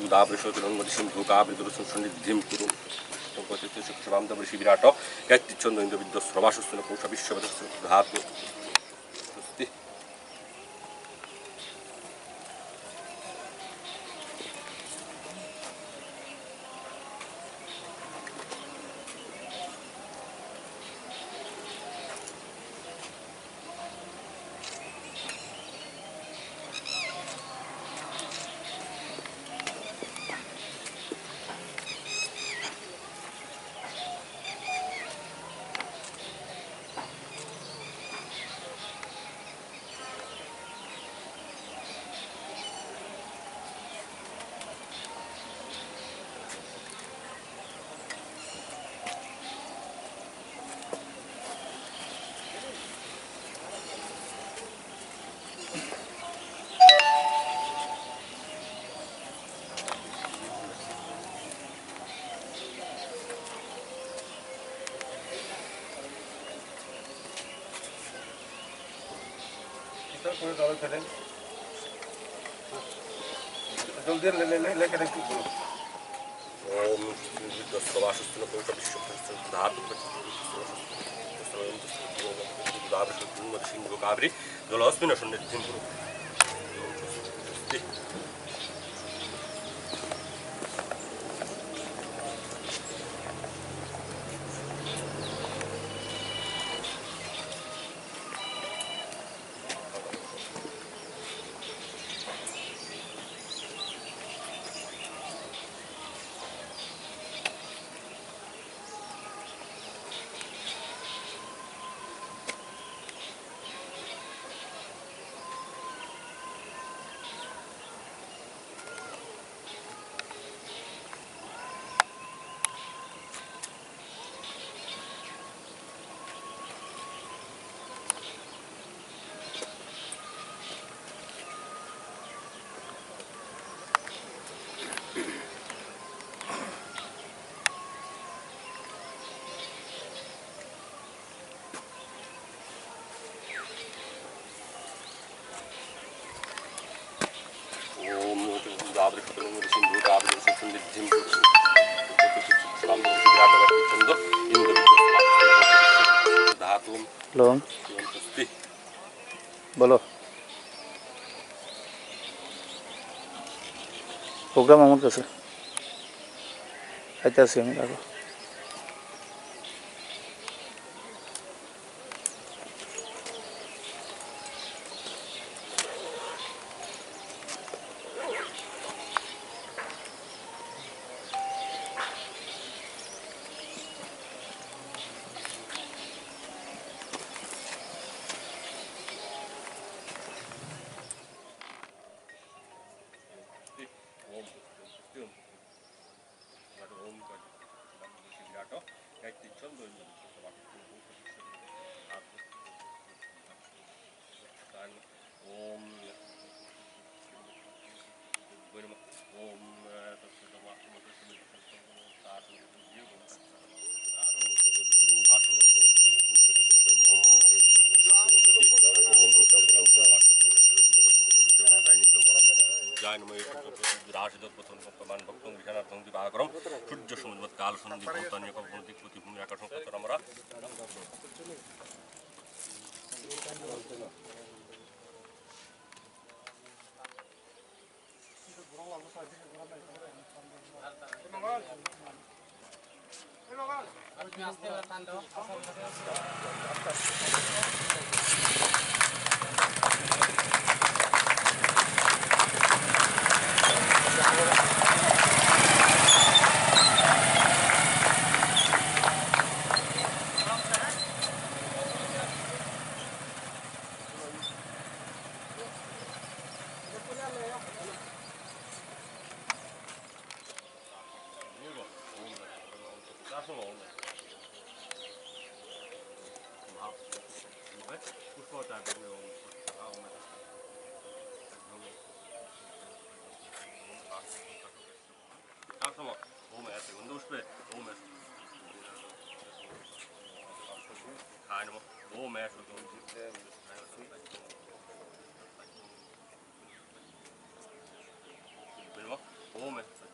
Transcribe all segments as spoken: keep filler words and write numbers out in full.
Dabri sotron modi sindhu kabri durusum sonni dim kurum. Tongkoti tu suk sabam dabri sibirato. Kati chondo indo biddo sroba sustuna pungsa biswa biddo dhatu. Susti. Joldi le, le, le, le, le, le, le. Om Buddhasya Vasistuna Purusha Vishnu Purusha Dhatu Purusha Dhatu Purusha Sindhu Kabri Jolo Asmina Shunnit Sindhu. Hello. Bolo. Program amor kasa. Aita simi ako. Om.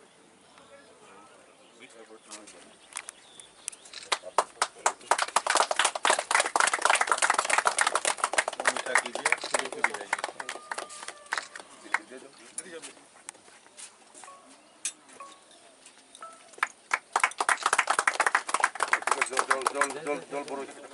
Jol, jol, jol, jol, jol, borok.